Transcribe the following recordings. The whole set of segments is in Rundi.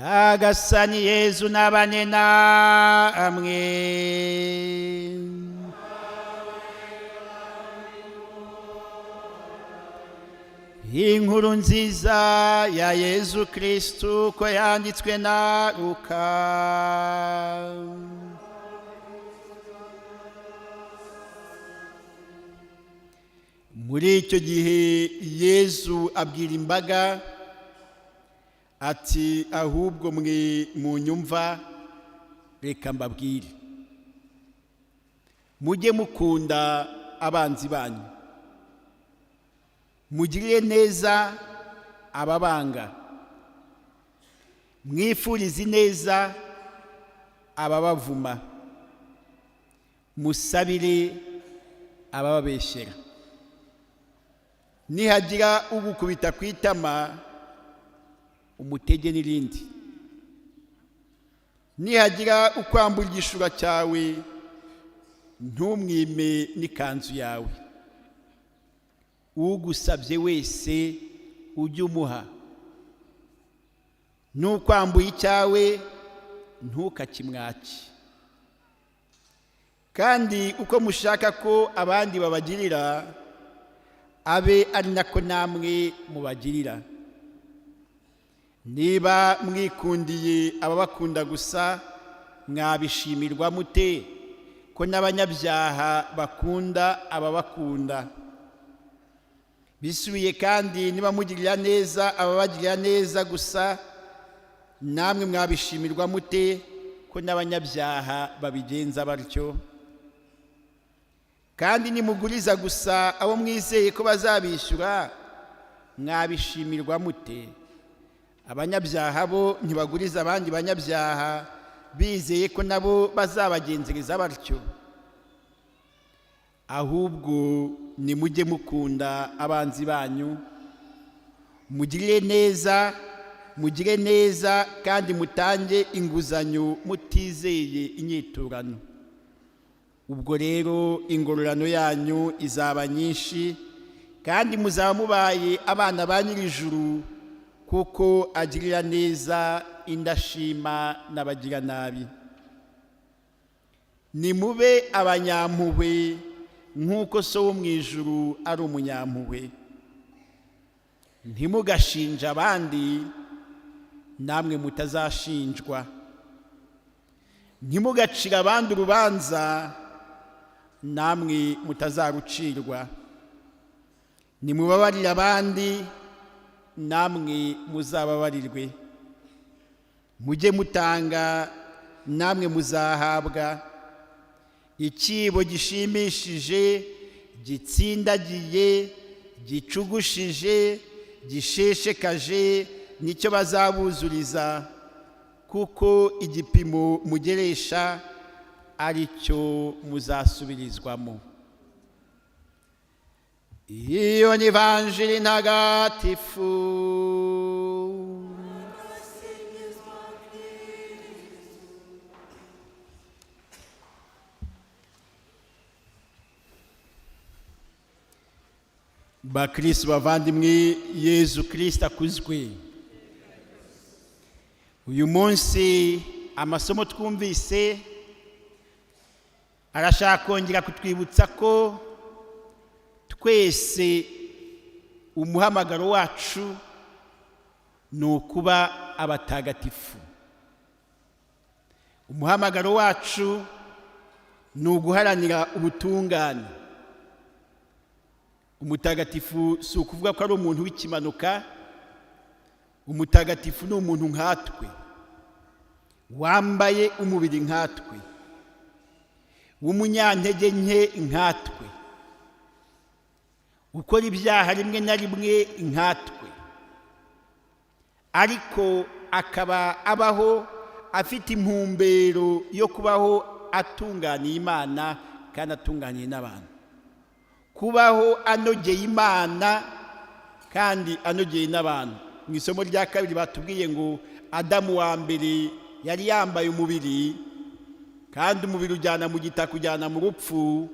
Nyagasani Yezu nabane namwe. Inkuru nziza ya Yezu Kristu ko yanditswe na Luka. Muri icyo gihe Yezu abwira imbaga ati: "Ahubwo mwe munyumva, reka mbabwire: mujye mukunda abanzi banyu, mugirire neza ababanga, mwifurize ineza ababavuma, musabire abababeshyera. Nihagira ugukubita ku itama, umutege n'irindi; nihagira ukwambura igishura cyawe, ntumwime n'ikanzu yawe. Ugusabye wese ujye umuha, n'ukwambuye icyawe ntukakimwake. Kandi uko mushaka ko abandi babagirira, abe ari nako namwe mubagirira. Niba mwikundiye ababakunda gusa, mwabishimirwa mute ko n'abanyabyaha bakunda ababakunda? Bisubiye kandi, niba mugirira neza ababagirira neza gusa, namwe mwabishimirwa mute ko n'abanyabyaha babigenza batyo? Kandi nimuguriza gusa abo mwizeye ko bazabishyura, mwabishimirwa mute? Abanyabyaha bo ntibaguriza abandi banyabyaha bizeye ko nabo bazabagenzereza batyo? Ahubwo nimujye mukunda abanzi banyu, mugirire neza, mugire neza kandi mutange inguzanyo mutizeye inyiturano. Ubwo rero ingororano yanyu izaba nyinshi, kandi muzaba mubaye abana ba Nyir'ijuru, kuko agirira neza indashima n'abagiranabi. Nimube abanyampuhwe nk'uko So wo mu ijuru ari umunyampuhwe. Ntimugashinje abandi, namwe mutazashinjwa. Ntimugacire abandi urubanza, namwe mutazarucirwa. Nimubabarire abandi, namwe muzababarirwe. Mujye mutanga, namwe muzahabwa. Ikibo gishimishije, gitsindagiye, gicugushije, gisheshekaje, nicyo bazabuzuriza, kuko igipimo mugeresha ari cyo muzasubirizwamo." Iyo ni Ivanjiri ntagatifu. Bakristo bavandimwe, Yezu Kristo akuzwe. Uyu munsi amasomo twumvise arashaka kongera kutwibutsa ko twese umuhamagaro wacu ni ukuba abatagatifu. Umuhamagaro wacu ni uguharanira ubutungane. Umutagatifu si ukuvuga ko ari umuntu w'ikimanuka. Umutagatifu ni umuntu nkatwe, wambaye umubiri nkatwe, w'umunyantege nke nkatwe, ukora ibyaha rimwe na rimwe nkatwe, ariko akaba abaho afite intumbero yo kubaho atunganiye Imana kandi atunganiye n'abantu, kubaho anogeye Imana kandi anogeye n'abantu. Mu isomo rya kabiri batubwiye ngo Adamu wa mbere yari yambaye umubiri, kandi umubiri ujyana mu gitaka, ujyana mu rupfu.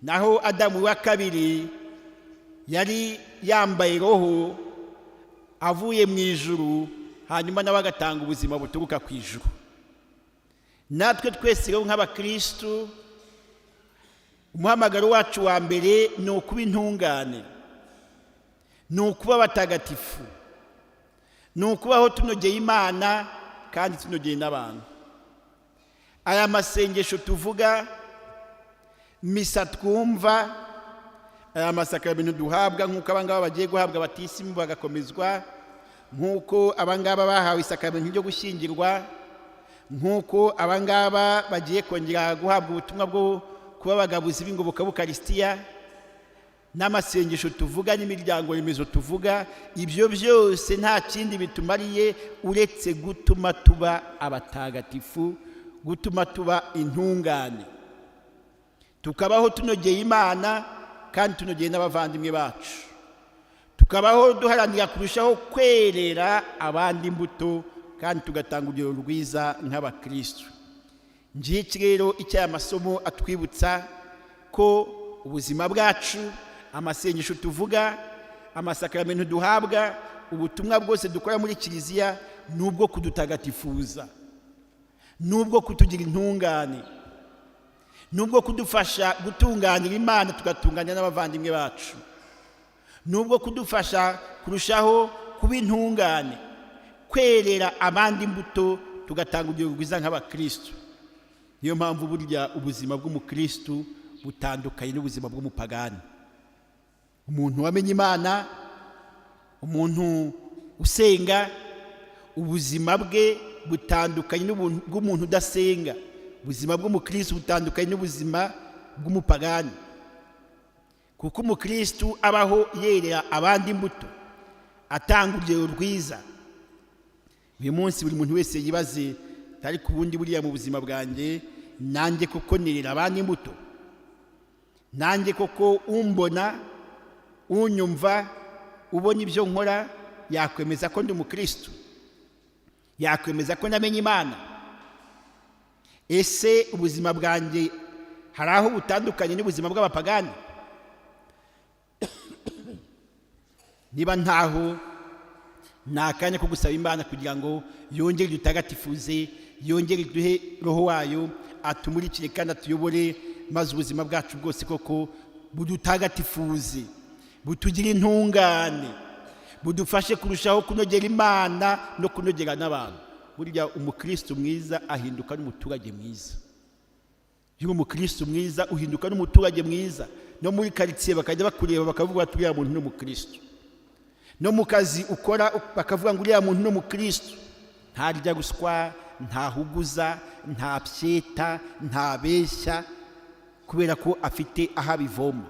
Naho Adamu wa kabiri yari yambaye roho avuye mu ijuru, Hanyuma nawe agatanga ubuzima buturuka ku ijuru. Natwe twese rero nk'abakirisitu, umuhamagaro wacu wa mbere ni ukuba intungane, ni ukuba abatagatifu, ni ukubaho tunogeye Imana kandi tunogeye n'abantu. Aya masengesho tuvuga, misa twumva, aya masakaramentu duhabwa, nk'uko abangaba bagiye guhabwa batisimu bagakomezwa, nk'uko abangaba bahawe isakaramentu ryo gushyingirwa, nk'uko abangaba bagiye kongera guhabwa ubutumwa bwo kuba abagabuzi b'ingoboka b'ukarisitiya, n'amasengesho tuvuga n'imiryango remezo tuvuga, ibyo byose nta kindi bitumariye uretse gutuma tuba abatagatifu, gutuma tuba intungane, tukabaho tunogeye Imana kandi tunogeye n'abavandimwe bacu, tukabaho duharanira kurushaho kwerera abandi imbuto kandi tugatanga urugero rwiza nk'abakirisitu. Ngiki rero icyo aya masomo atwibutsa, ko ubuzima bwacu, amasengesho tuvuga, amasakaramentu duhabwa, ubutumwa bwose dukora muri kiliziya ni ubwo kudutagatifuza, ni ubwo kutugira intungane, ni ubwo kudufasha gutunganira Imana tugatunganya n'abavandimwe bacu, ni ubwo kudufasha kurushaho kuba intungane, kwerera abandi imbuto, tugatanga urugero rwiza nk'abakirisitu. Niyo mpamvu burya ubuzima bw'umukirisitu butandukanye n'ubuzima bw'umupagani. Umuntu wamenye Imana, umuntu usenga, ubuzima bwe butandukanye n'ubw'umuntu udasenga. Ubuzima bw'umukirisitu butandukanye n'ubuzima bw'umupagani, kuko umukirisitu abaho yerera abandi imbuto, atanga urugero rwiza. Uyu munsi buri muntu wese yibaze: ariko ubundi buriya mu buzima bwanjye nanjye koko nerera abandi imbuto? Nanjye koko umbona, unyumva, ubona ibyo nkora, yakwemeza ko ndi umukirisitu? Yakwemeza ko namenye Imana? Ese ubuzima bwanjye hari aho butandukanye n'ubuzima bw'abapagani? Niba ntaho, ni akanya ko gusaba Imana kugira ngo yongere idutagatifuze, yongere iduhe roho wayo atumurikire kandi atuyobore, maze ubuzima bwacu bwose koko budutagatifuze, butugire intungane, budufashe kurushaho kunogera Imana no kunogera n'abantu. Burya umukirisitu mwiza ahinduka n'umuturage mwiza. Iyo uri umukirisitu mwiza uhinduka n'umuturage mwiza, no muri karitsiye bakajya bakureba bakavuga bati: "Uriya muntu ni umukirisitu." No mu kazi ukora bakavuga ngo: "Uriya muntu ni umukirisitu, ntarya ruswa, ntahuguza, ntapyeta, ntabeshya," kubera ko afite aho abivoma.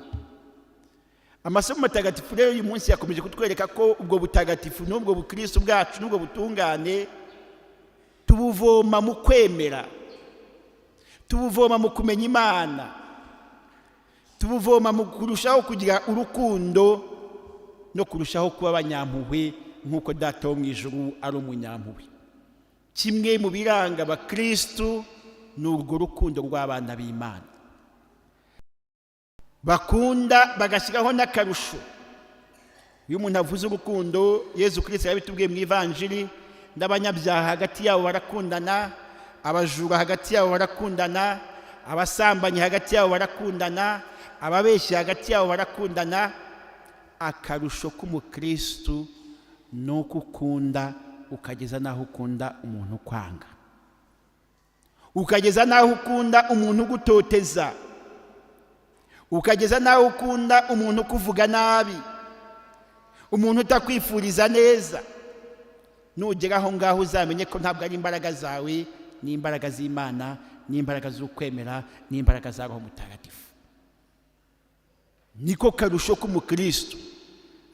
Amasomo matagatifu rero uyu munsi yakomeje kutwereka ko ubwo butagatifu n'ubwo bukirisitu bwacu n'ubwo butungane tubuvoma mu kwemera, tubuvoma mu kumenya Imana, tubuvoma mu kurushaho kugira urukundo no kurushaho kuba abanyampuhwe nk'uko Data wo mu ijuru ari umunyampuhwe. Kimwe mu biranga abakirisitu ni urwo rukundo rw'abana b'Imana bakunda, bagashyiraho n'akarusho. Iyo umuntu avuze urukundo, Yezu Kirisito yabitubwiye mu ivanjiri: n'abanyabyaha hagati yabo barakundana, abajura hagati yabo barakundana, abasambanyi hagati yabo barakundana, ababeshyi hagati yabo barakundana. Akarusho k'umukirisitu ni uko ukunda ukageza n'aho ukunda umuntu ukwanga, ukageza n'aho ukunda umuntu ugutoteza, ukageza n'aho ukunda umuntu ukuvuga nabi, umuntu utakwifuriza neza. Nugera aho ngaho uzamenye ko ntabwo ari imbaraga zawe, ni imbaraga z'Imana, ni imbaraga z'ukwemera, ni imbaraga za Roho Mutagatifu. Niko karusho k'umukirisitu,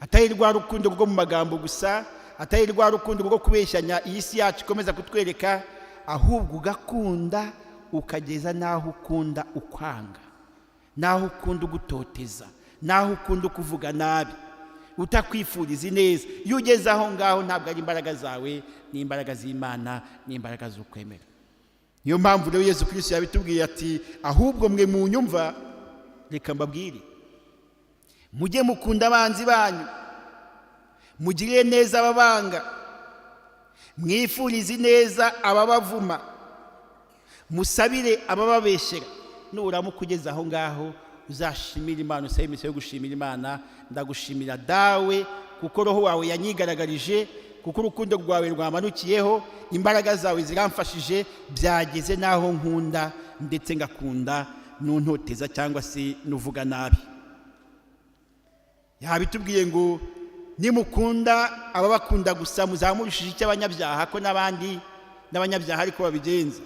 atari rwa rukundo rwo mu magambo gusa, atari rwa rukundo rwo kubeshyanya iyi si yacu ikomeza kutwereka, ahubwo ugakunda ukageza n'aho ukunda ukwanga, n'aho ukunda ugutoteza, n'aho ukunda ukuvuga nabi, utakwifuriza ineza. Iyo ugeze aho ngaho ntabwo ari imbaraga zawe, ni imbaraga z'Imana, ni imbaraga z'ukwemera. Niyo mpamvu rero Yezu Kirisito yabitubwiye ati: "Ahubwo mwe munyumva, reka mbabwire, mujye mukunda abanzi banyu, mugirire neza ababanga." Mwifurize ineza ababavuma, musabire abababeshyera. Nuramuka ugeze aho ngaho, uzashimira Imana, usabe imisiyo yo gushimira Imana: "Ndagushimira Dawe, kuko Roho wawe yanyigaragarije, kuko urukundo rwawe rwamanukiyeho, imbaraga zawe ziramfashije, byageze n'aho nkunda, ndetse ngakunda n'untoteza cyangwa se n'uvuga nabi." Yabitubwiye ngo: "Nimukunda ababakunda gusa, muzamurushije icy'abanyabyaha, ko n'abandi n'abanyabyaha ariko babigenza?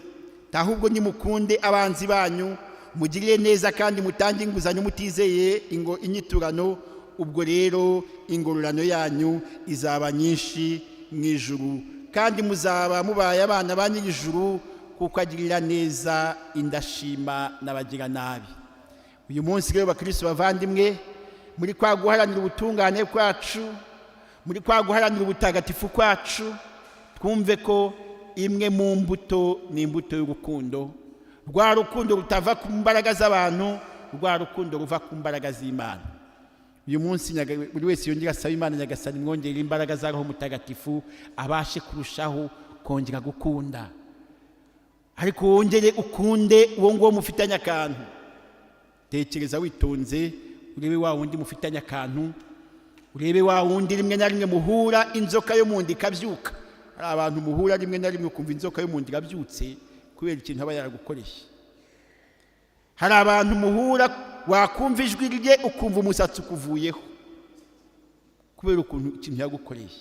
Ahubwo nimukunde abanzi banyu, mugirire neza kandi mutange inguzanyo mutizeye ingo inyiturano. Ubwo rero ingororano yanyu izaba nyinshi mu ijuru, kandi muzaba mubaye abana ba nyir'ijuru, kuko agirira neza indashima n'abagira nabi." Uyu munsi rero, bakristo bavandimwe, muri kwa guharanira ubutungane kwacu, muri kwa guharanira ubutagatifu kwacu, twumve ko imwe mu mbuto ni imbuto y'urukundo, rwa rukundo rutava ku mbaraga z'abantu, rwa rukundo ruva ku mbaraga z'Imana. Uyu munsi buri wese yongera asaba Imana: "Nyagasani, mwongere imbaraga za Roho Mutagatifu, abashe kurushaho kongera gukunda." Ariko wongere ukunde uwo nguwo mufitanye akantu. Tekereza witonze, urebe wa wundi mufitanye akantu, urebe wa wundi rimwe na rimwe muhura inzoka yo mu nda ikabyuka. Hari abantu muhura rimwe na rimwe ukumva inzoka yo mu nda irabyutse kubera ikintu aba yaragukoreye. Hari abantu muhura, wakumva ijwi rye ukumva umusatsi ukuvuyeho kubera ukuntu ikintu yagukoreye.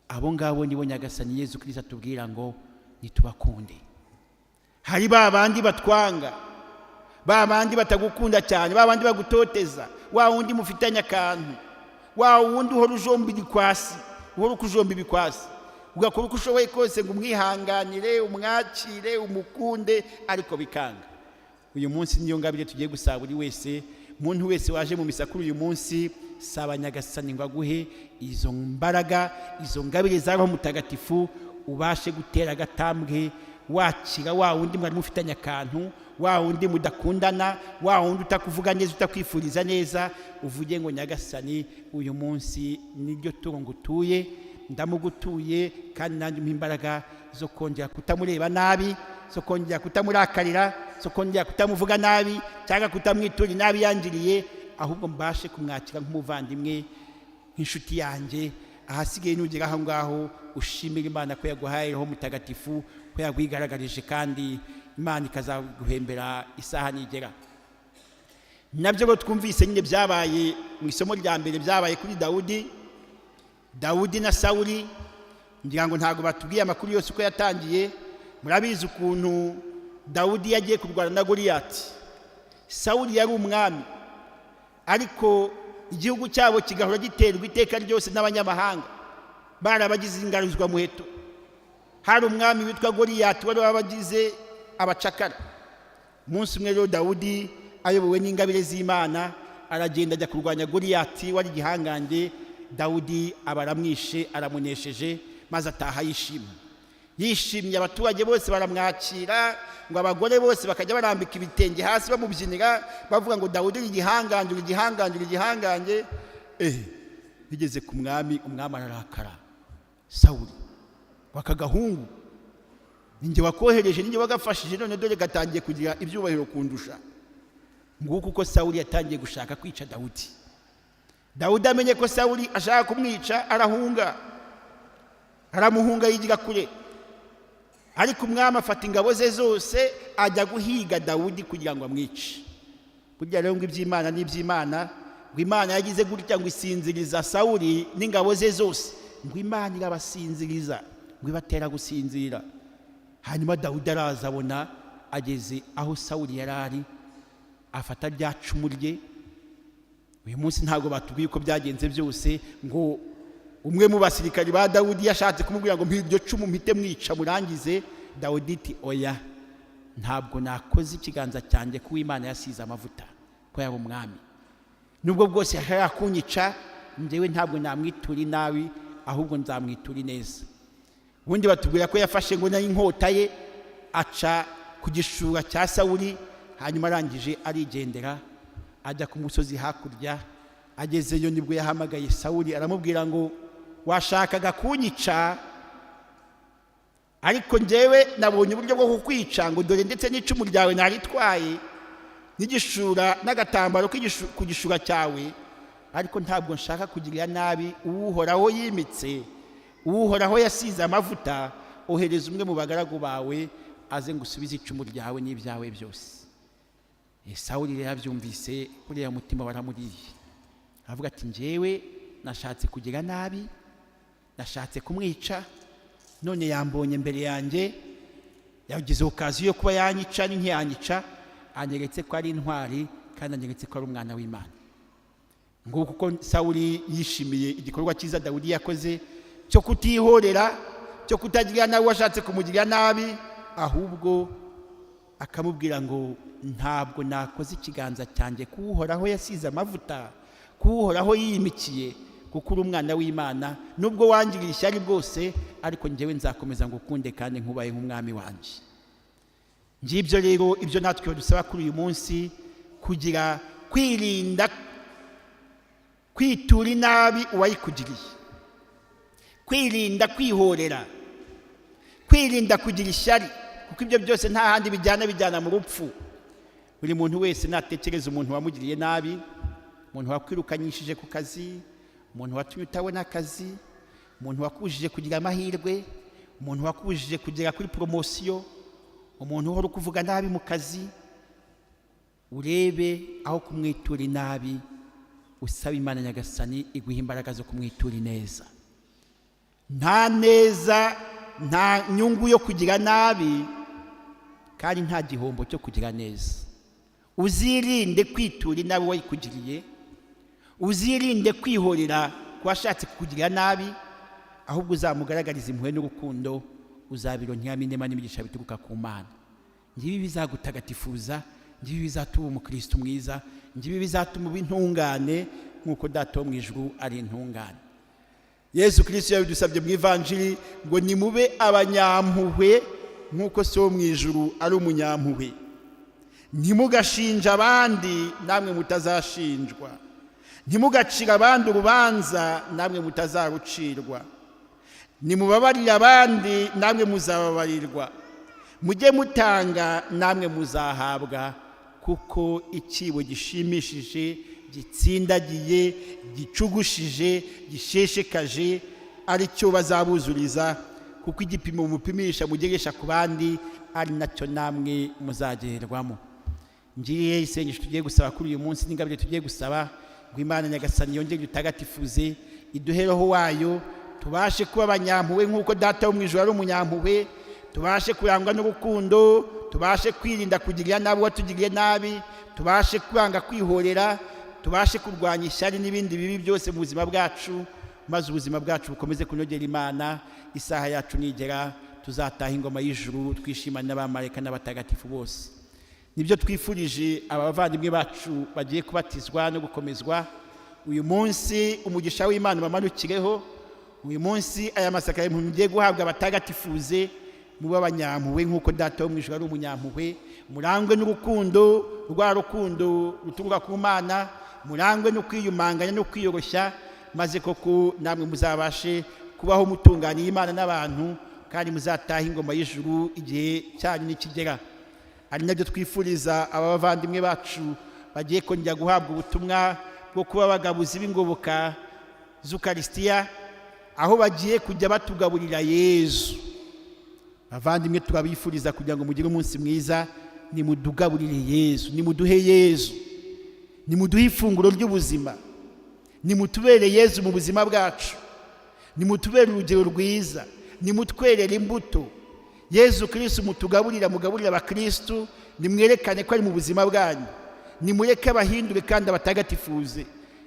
Abo ngabo nibo Nyagasani Yezu Kirisito atubwira ngo nitubakunde. Hari ba bandi batwanga, ba bandi batagukunda cyane, ba bandi bagutoteza, wa wundi mufitanye akantu, wa wundi uhora ujomba ibikwasi, uhora ukujomba ibikwasi, ugakora uko ushoboye kose ngo umwihanganire, umwakire, umukunde, ariko bikanga. Uyu munsi niyo ngabire tugiye gusaba buri wese. Muntu wese waje mu misa kuri uyu munsi, saba Nyagasani ngo aguhe izo mbaraga, izo ngabire za Roho Mutagatifu, ubashe gutera agatambwe wakira wa wundi mwari mufitanye akantu, wa wundi mudakundana, wa wundi utakuvuga neza, utakwifuriza neza. Uvuge ngo: "Nyagasani, uyu munsi niryo turo ngutuye, ndamugutuye, kandi nanjye umpa imbaraga zo kongera kutamureba nabi, zo kongera kutamurakarira, zo kongera kutamuvuga nabi cyangwa kutamwitura inabi yangiriye, ahubwo mbashe kumwakira nk'umuvandimwe, nk'inshuti yanjye." Ahasigaye nugera aho ngaho, ushimira Imana ko yaguhaye Roho Mutagatifu, ko yagwigaragarije, kandi Imana ikazaguhembera isaha nigera. Nabyo ngo twumvise nyine byabaye mu isomo rya mbere, byabaye kuri Dawudi, Dawudi na Sawuli. Ngira ngo ntabwo batubwiye amakuru yose uko yatangiye. Murabizi ukuntu Dawudi yagiye kurwana na Goliyati. Sawuli yari umwami, ariko igihugu cyabo kigahora giterwa iteka ryose n'abanyamahanga, barabagize ingaruzwamuheto. Hari umwami witwa Goliyati wari wabagize abacakara. Umunsi umwe rero, Dawudi ayobowe n'ingabire z'Imana aragenda ajya kurwanya Goliyati wari igihangange. Dawudi aba aramwishe, aramunesheje, maze ataha yishimye, yishimye. Abaturage bose baramwakira, ngo abagore bose bakajya barambika ibitenge hasi bamubyinira, bavuga ngo: "Dawudi uri igihangange, uri igihangange, uri igihangange." Bigeze ku mwami, umwami ararakara. Sawuli: "Waka gahungu ninjye wakohereje, ninjye wagafashije, none dore gatangiye kugira ibyubahiro kundusha." Nguko uko Sawuli yatangiye gushaka kwica Dawudi. Dawudi amenye ko Sawuli ashaka kumwica, arahunga, aramuhunga, yigira kure. Ariko umwami afata ingabo ze zose ajya guhiga Dawudi kugira ngo amwice. Burya rero ngo iby'Imana ni iby'Imana. Ngo Imana yagize gutya ngo isinziriza Sawuli n'ingabo ze zose, ngo Imana irabasinziriza, ngo ibatera gusinzira. Hanyuma Dawudi araza, abona ageze aho Sawuli yari ari, afata rya cumu rye. Uyu munsi ntabwo batubwiye uko byagenze byose. Ngo umwe mu basirikari ba Dawudi yashatse kumubwira ngo: "Iryo cumu mpite mwica murangize." Dawudi iti: "Oya, ntabwo nakoze ikiganza cyanjye kuko Imana yasize amavuta ko yaba umwami. Nubwo bwose yashaka kunyica, njyewe ntabwo namwitura inabi, ahubwo nzamwitura ineza." Ubundi batubwira ko yafashe ngo nayo inkota ye, aca ku gishura cya Sawuli, hanyuma arangije arigendera, ajya ku musozi hakurya. Agezeyo nibwo yahamagaye Sawuli, aramubwira ngo: "Washakaga kunyica, Ariko njyewe nabonye uburyo bwo kukwica, ngo dore ndetse n'icumu ryawe naritwaye, n'igishura n'agatambaro ku gishura cyawe, ariko ntabwo nshaka kugirira nabi Uhoraho yimitse, Uhoraho yasize amavuta. Ohereza umwe mu bagaragu bawe aze ngo usubize icumu ryawe n'ibyawe byose." Sawuli rero yabyumvise, uriya mutima waramuriye, avuga ati: "Njyewe nashatse kugira nabi, nashatse kumwica, none yambonye mbere yanjye, yagize occasion yo kuba yanyica, ntiyanyica, anyeretse ko ari intwari kandi anyeretse ko ari umwana w'Imana." Nguko uko Sawuli yishimiye igikorwa cyiza Dawidi yakoze cyo kutihorera, cyo kutagirira nabi washatse kumugirira nabi, ahubwo akamubwira ngo: "Ntabwo nakoze ikiganza cyanjye kuwuhoraho yasize amavuta, kuwuhoraho yiyimikiye, kuko uri umwana w'Imana. Nubwo wangiriye ishyari bwose, ariko njyewe nzakomeza ngo ukunde kandi nkubaye nk'umwami wanjye." Ngibyo rero ibyo natwe dusaba kuri uyu munsi: kugira kwirinda kwitura inabi uwayikugiriye, kwirinda kwihorera, kwirinda kugira ishyari, kuko ibyo byose nta handi bijyana, bijyana mu rupfu. Buri muntu wese natekereza umuntu wamugiriye nabi, umuntu wakwirukanyishije ku kazi, umuntu watumye utabona akazi, umuntu wakubujije kugira amahirwe, umuntu wakubujije kugera kuri promotion, umuntu uhora ukuvuga nabi mu kazi, urebe aho kumwitura inabi, usaba Imana Nyagasani iguha imbaraga zo kumwitura ineza. Nta neza, nta nyungu yo kugira nabi, kandi nta gihombo cyo kugira neza. Uzirinde kwitura inabi wayikugiriye, uzirinde kwihorera ku washatse kukugirira nabi, ahubwo uzamugaragariza impuhwe n'urukundo, uzabironkeramo inema n'imigisha bituruka ku Mana. Ngibi bizagutagatifuza, ngibi bizatuma umukristo mwiza, ngibi bizatuma uba intungane nk'uko Data wo mu ijuru ari intungane. Yesu Kirisito yabidusabye mu Ivanjiri ngo: "Nimube abanyampuhwe nk'uko So wo mu ijuru ari umunyampuhwe." Ntimugashinje abandi, namwe mutazashinjwa. Ntimugacire abandi urubanza, namwe mutazarucirwa. Nimubabarire abandi, namwe muzababarirwa. Mujye mutanga, namwe muzahabwa, kuko icyibo gishimishije, gitsindagiye, gicugushije, gisheshekaje ari cyo bazabuzuriza, kuko igipimo mupimisha, mugeresha ku bandi, ari nacyo namwe muzagererwamo. Ngiye isengesho tugiye gusaba kuri uyu munsi n'ingabire tugiye gusaba, ngo Imana Nyagasani yongere idutagatifuze, iduhe Roho wayo, tubashe kuba abanyampuhwe nk'uko Data wo mu ijuru ari umunyampuhwe, tubashe kurangwa n'urukundo, tubashe kwirinda kugirira nabi uwatugiriye nabi, tubashe kwanga kwihorera, tubashe kurwanya ishyari n'ibindi bibi byose mu buzima bwacu, maze ubuzima bwacu bukomeze kunogera Imana. Isaha yacu nigera, tuzataha ingoma y'ijuru, twishimane n'abamarayika n'abatagatifu bose. Nibyo twifurije aba bavandimwe bacu bagiye kubatizwa no gukomezwa uyu munsi. Umugisha w'Imana ubamanukireho uyu munsi. Aya masakaramentu mugiye guhabwa abatagatifuze, mube abanyampuhwe nk'uko Data wo mu ijuru ari umunyampuhwe, murangwe n'urukundo, rwa rukundo ruturuka ku Mana, murangwe no kwiyumanganya no kwiyoroshya, maze koko namwe muzabashe kubaho mutunganiye Imana n'abantu, kandi muzatahe ingoma y'ijuru igihe cyanyu nikigera. Ari nabyo twifuriza aba bavandimwe bacu bagiye kongera guhabwa ubutumwa bwo kuba abagabuzi b'ingoboka z'Ukarisitiya, aho bagiye kujya batugaburira Yezu. Bavandimwe, turabifuriza kugira ngo mugire umunsi mwiza. Nimudugaburire Yezu, nimuduhe Yezu, nimuduhe ifunguro ry'ubuzima, nimutubere Yezu mu buzima bwacu, nimutubere urugero rwiza, nimutwerere imbuto. Yezu Kirisitu mutugaburira, mugaburira abakirisitu, nimwerekane ko ari mu buzima bwanyu. Nimureke abahindure kandi abatagatifuze,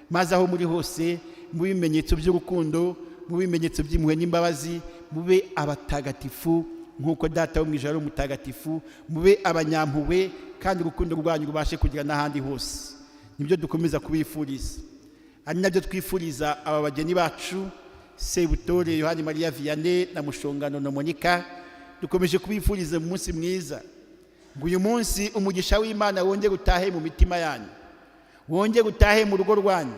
maze aho muri hose mu bimenyetso by'urukundo, mu bimenyetso by'impuhwe n'imbabazi, mube abatagatifu nk'uko Data wo mu ijuru ari umutagatifu, mube abanyampuhwe kandi urukundo rwanyu rubashe kugera n'ahandi hose. Nibyo dukomeza kubifuriza, ari nabyo twifuriza aba bageni bacu, Sebutore Yohani Mariya Vianney na Mushongano na Monika. Dukomeje kubifuriza umunsi mwiza, ngo uyu munsi umugisha w'Imana wongere utahe mu mitima yanyu, wongere utahe mu rugo rwanyu.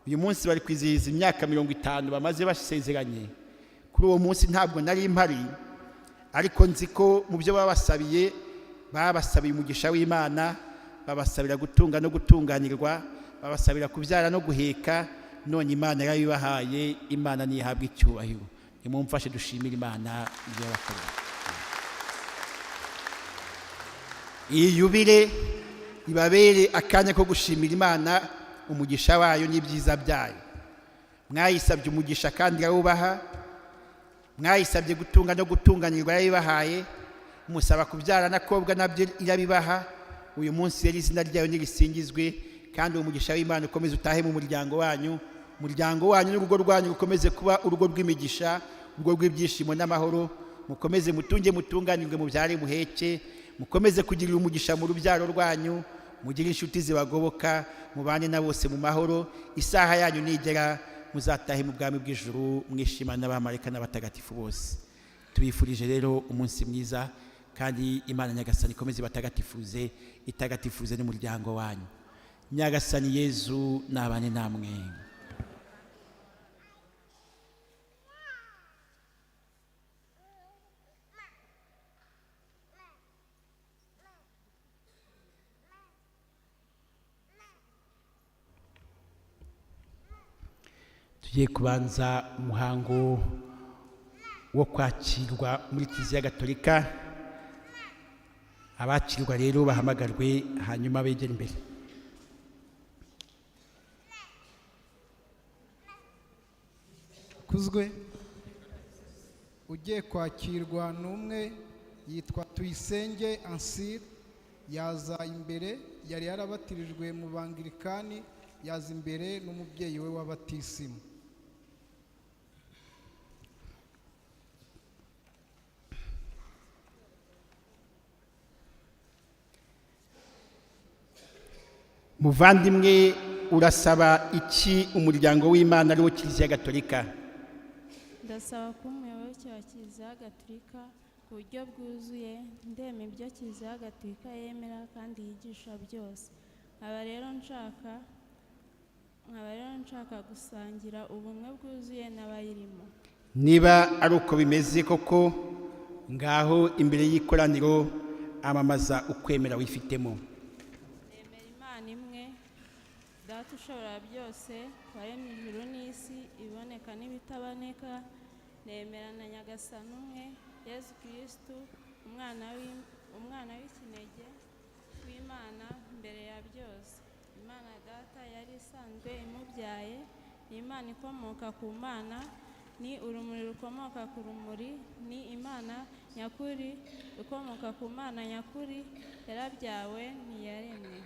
Uyu munsi bari kwizihiza imyaka 50 bamaze basezeranye. Kuri uwo munsi ntabwo nari mpari. Ariko nzi ko mu byo babasabiye, babasabiye umugisha w'Imana, babasabira gutunga no gutunganirwa, babasabira kubyara no guheka. None Imana yarabibahaye. Imana ntihabwe icyubahiro. Nimumfashe dushimire Imana ibyo yabakoreye. Iyi yubile ibabere akanya ko gushimira Imana umugisha wayo n'ibyiza byayo. Mwayisabye umugisha kandi irawubaha. Mwayisabye gutunga no gutunganirwa, yarabibahaye. Musaba kubyara n'akobwa, nabyo irabibaha. Uyu munsi rero izina ryayo nirisingizwe, kandi uwo mugisha w'Imana ukomeze utahe mu muryango wanyu. Umuryango wanyu n'urugo rwanyu rukomeze kuba urugo rw'imigisha, urugo rw'ibyishimo n'amahoro. Mukomeze mutunge, mutunganirwe, mubyare, muheke. Mukomeze kugirira umugisha mu rubyaro rwanyu, mugire inshuti zibagoboka, mubane na bose mu mahoro. Isaha yanyu nigera, muzatahe mu bwami bw'ijuru mwishimana n'abamarayika n'abatagatifu bose. Tubifurije rero umunsi mwiza, kandi Imana Nyagasani ikomeze ibatagatifuze, itagatifuze n'umuryango wanyu. Nyagasani Yezu nabane namwe. Tugiye kubanza umuhango wo kwakirwa muri Kiliziya Gatolika. Abakirwa rero bahamagarwe, hanyuma begere imbere. Kuzwe ugiye kwakirwa n'umwe yitwa Tuyisenge Ansire, yaza imbere. Yari yarabatirijwe mu Bangirikani, yaza imbere n'umubyeyi we w'abatisimu. Muvandimwe, urasaba iki umuryango w'Imana ariwo Kiliziya Gatolika? Ndasaba kuba umuyoboke wa Kiliziya Gatolika ku buryo bwuzuye, ndema ibyo Kiliziya Gatolika yemera kandi yigisha byose. Nkaba rero nshaka gusangira ubumwe bwuzuye n'abayirimo. Niba ari uko bimeze koko, ngaho imbere y'ikoraniro amamaza ukwemera wifitemo. Nemera Imana imwe, Data ushobora byose, waremye ijuru n'isi, iboneka n'ibitaboneka. Nemera na Nyagasani umwe, Yezu Kirisitu, umwana w'ikinege w'Imana mbere ya byose. Imana Data yari isanzwe imubyaye, ni Imana ikomoka ku Mana, ni urumuri rukomoka ku rumuri, ni Imana nyakuri ikomoka ku Mana nyakuri, yarabyawe ntiyaremwe,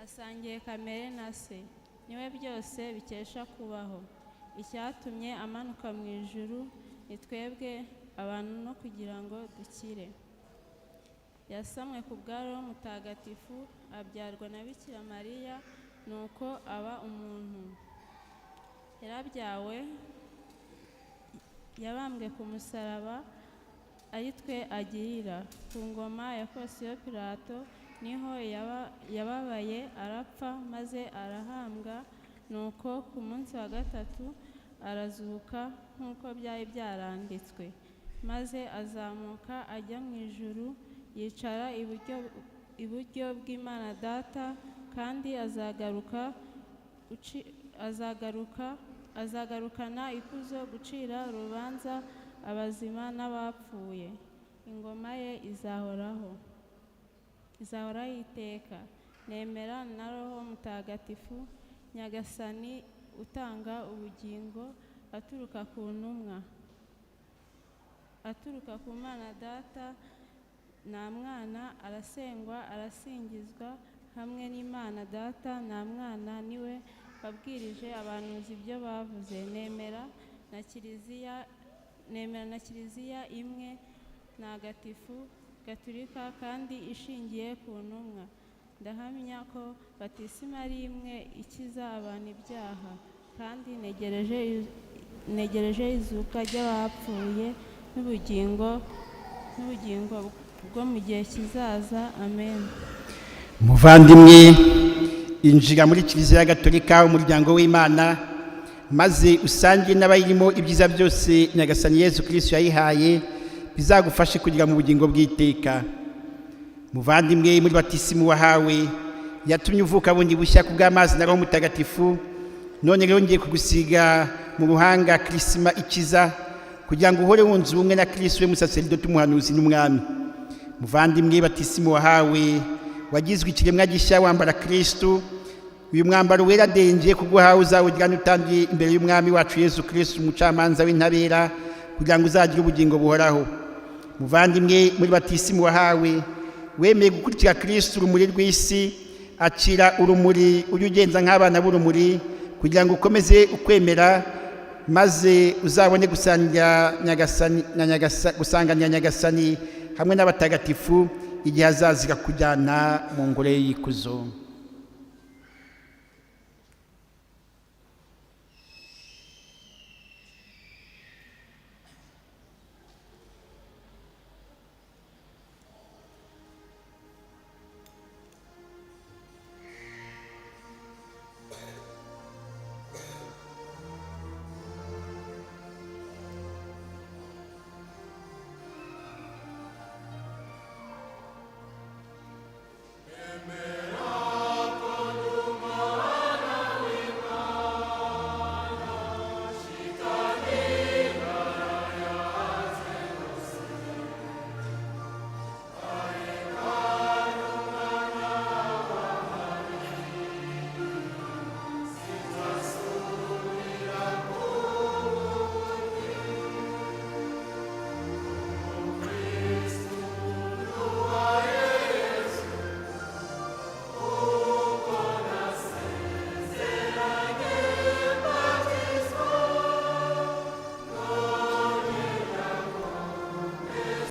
asangiye kamere na Se, niwe byose bikesha kubaho. Icyatumye amanuka mu ijuru ni twebwe abantu no kugira ngo dukire. Yasamwe ku bwa Roho Mutagatifu, abyarwa na Bikira Mariya, nuko aba umuntu. Yarabyawe, yabambwe ku musaraba ari twe agirira. Ku ngoma ya Ponsiyo Pilato niho yababaye, arapfa, maze arahambwa, nuko ku munsi wa gatatu arazuka nk'uko byari byaranditswe, maze azamuka ajya mu ijuru, yicara iburyo bw'Imana Data, kandi azagarukana ikuzo gucira urubanza abazima n'abapfuye. Ingoma ye izahoraho iteka. Nemera na Roho Mutagatifu Nyagasani utanga ubugingo, aturuka ku ntumwa, aturuka ku Mana Data na Mwana, arasengwa, arasingizwa hamwe n'Imana Data na Mwana, niwe wabwirije abahanuzi ibyo bavuze. Nemera na Kiliziya imwe ntagatifu gatolika kandi ishingiye ku ntumwa. Ndahamya ko batisimu ari imwe ikiza abantu ibyaha, kandi ntegereje izuka ry'abapfuye n'ubugingo bwo mu gihe kizaza. Amen. Muvandimwe, injira muri Kiliziya Gatolika, umuryango w'Imana, maze usange n'abayirimo ibyiza byose Nyagasani Yezu Kirisitu yayihaye. Bizagufashe kugira mu bugingo bw'iteka. Muvandimwe, muri batisimu wahawe yatumye uvuka bundi bushya ku bw'amazi na Roho Mutagatifu. None rero ngiye kugusiga mu ruhanga kirisima ikiza, kugira ngo uhore wunze ubumwe na Kirisitu, we musaseridoti, umuhanuzi n'umwami. Muvandimwe, batisimu wahawe wagizwe ikiremwa gishya, wambara Kirisitu. Uyu mwambaro wera denge kuguhawe uzawujyana utangiye imbere y'Umwami wacu Yesu Kirisitu, umucamanza w'intabera, kugira ngo uzagire ubugingo buhoraho. Muvandimwe, muri batisimu wahawe wemeye gukurikira Kirisitu, urumuri rw'isi. Akira urumuri, ujye ugenza nk'abana b'urumuri, kugira ngo ukomeze ukwemera, maze uzabone gusangira Nyagasani na gusanganira Nyagasani hamwe n'abatagatifu igihe azazira kujyana mu ngoro ye y'ikuzo.